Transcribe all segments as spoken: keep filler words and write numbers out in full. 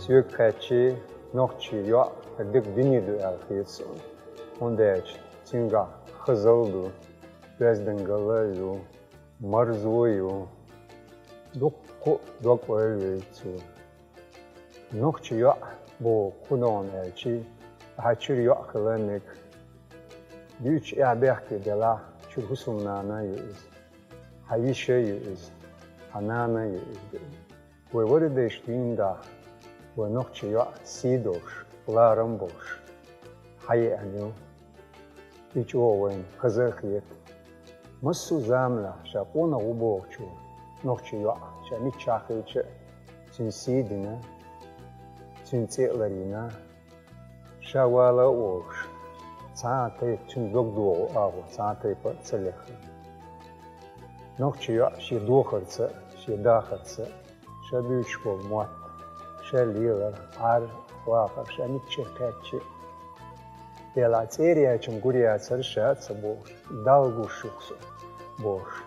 Соьга хаьттача, нохчийн йоӀ деррига дуьне ду аьлла хета суна. ХӀунда аьлча цуьнгахь хазал ду, оьздангалла ду, марзо ю. Дуккха а дог-ойла йойту цо. Нохчийн йоӀ боху хӀун ду аьлча, хьан чуьра йоӀ хила мега. Дуьйцуш эхь-бехке делахь, чуьра хӀусамнана а ю иза, хьан йиша а ю иза, хьан нана а ю иза. Вай ворхӀ дайша дийна даха, вай нохчийн йоӀ сий долуш, ларам болуш хьаеана ю. И чӀогӀа вайна хаза а хета. Массо а заманахь ша къонах ву бохучо нохчийн йоӀ ша миччахь хилча а, цуьнан сий дина, цуьнан цӀе а ларйина, ша вала а волуш, цхьа а тайпа цуьнан дог дохо агӀо цхьа а тайпа а ца лехна. Нохчийн йоӀ шен дохарца а, шен дахарца а, ша буьйцуш болу мотт, ша лелар, Ӏар, вахар, ша миччахь кхаьчча а, делахь цӀера яьчун гур яцара ша а ца бохуш, Далла гуш ю-кх со бохуш,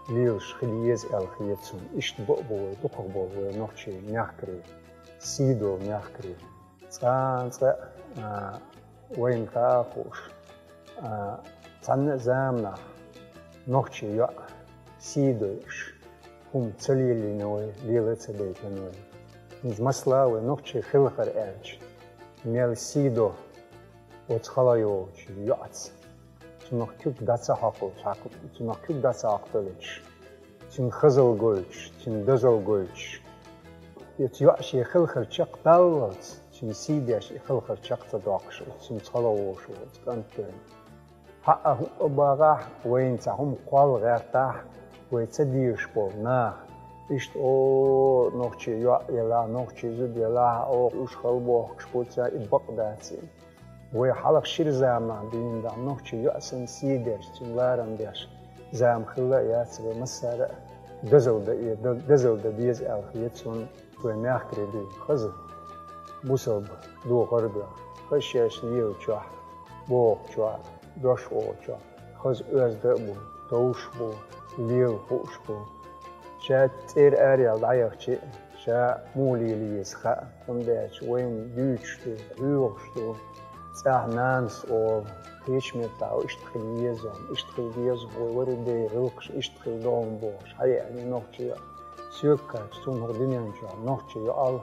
лелаш хила еза аьлла хета суна. Иштта бакъ бу вай дукхах болу вай нохчийн мехкарий, сий долу мехкарий. Цкъа а, цкъа а, а, вайна хаа а хууш, а, цхьанна а заманахь нохчийн йоӀ сий дойуш хӀума ца лелийна вай, лела а ца дайтина вай. ХӀинца масала вай нохчий хилахар аьлча, мел сий до оцу хала йолчу йоӀаца. Цунах куьг дӀа ца хьокхуьйтуш, хьакху-, цунах куьг дӀа ца хьокхуьйтуш, цуьнан хазалла гойтуш, цуьнан дозалла гойтуш. Оцу йоӀа шен хелхар чекхдаллалц, цуьнан сий деш и хелхар чекх ца доккхуш, оцу цуьнца хала волуш волу кӀант вайна. Хьаъа хӀуъа а бахахь, вайна цхьа хӀума кхолла гӀертахь, вай ца дезаш болу наха, иштта, о, нохчийн йоӀ елахь, нохчийн зуда елахь, оха уьш хала бохкуш бу цара, и бакъ дац и. Вай хьалха шира заманахь дуьйна дахь нохчийн йоӀ санна сий деш, цуьнан ларам деш зама хилла а яц вай массара а. Дозалла дан э, дан, дозалла дан деза аьлла хета суна. Вай мехкарий дуьйна хаза бусалба духар а бен, хаза шаьш лелачохь, бохучохь, дош олучохь, хаза оьзда а бу, товш а бу, лела хууш бу. Ша цӀера араяьлла дӀаяхча а, ша муха лела еза хаьа, хӀунда аьлча вайна дуьйцуш ду, хьоьхуш ду, цӀахь нанас олу, кхечу меттехь иштта хила еза хьуна, иштта хила деза хьуна, вай ворхӀе дайн гӀиллакхаш иштта хила догӀу бохуш, хьаеана нохчийн йоӀ. Соьга кхаьчча, цунах дуьнен чохь нохчийн йоӀал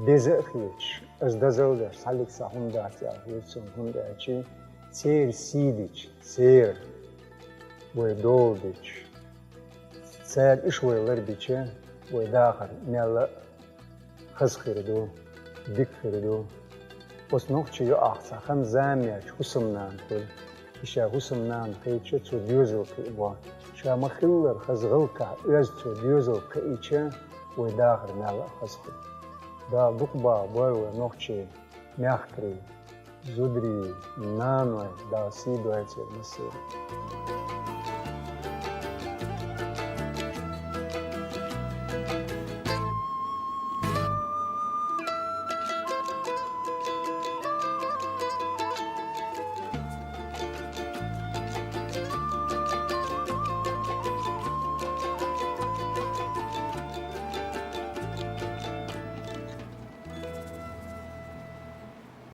деза а хеташ, аса дозалла деш, цхьаллиг схьа хӀума дац аьлла хета суна, хӀунда аьлча церан сий дича, церан вай дола дича, цара уьш вай ларбича, вай дахар мелла а хаза хир ду, дика хир ду. Оцу нохчийн йоӀах цхьа хан-зама яьлча хӀусамнана хуьлу. И ша хӀусамнана хилча, цо доьзал кхиабо. Ша ма-хиллара хаза гӀиллакхехь оьзда цо доьзал кхиийча, вай дахар мелла а хаза хуьлу. Дала дукха бахарбойла вай нохчийн мехкарий, зударий, наной, Дала сий дойла церан массеран.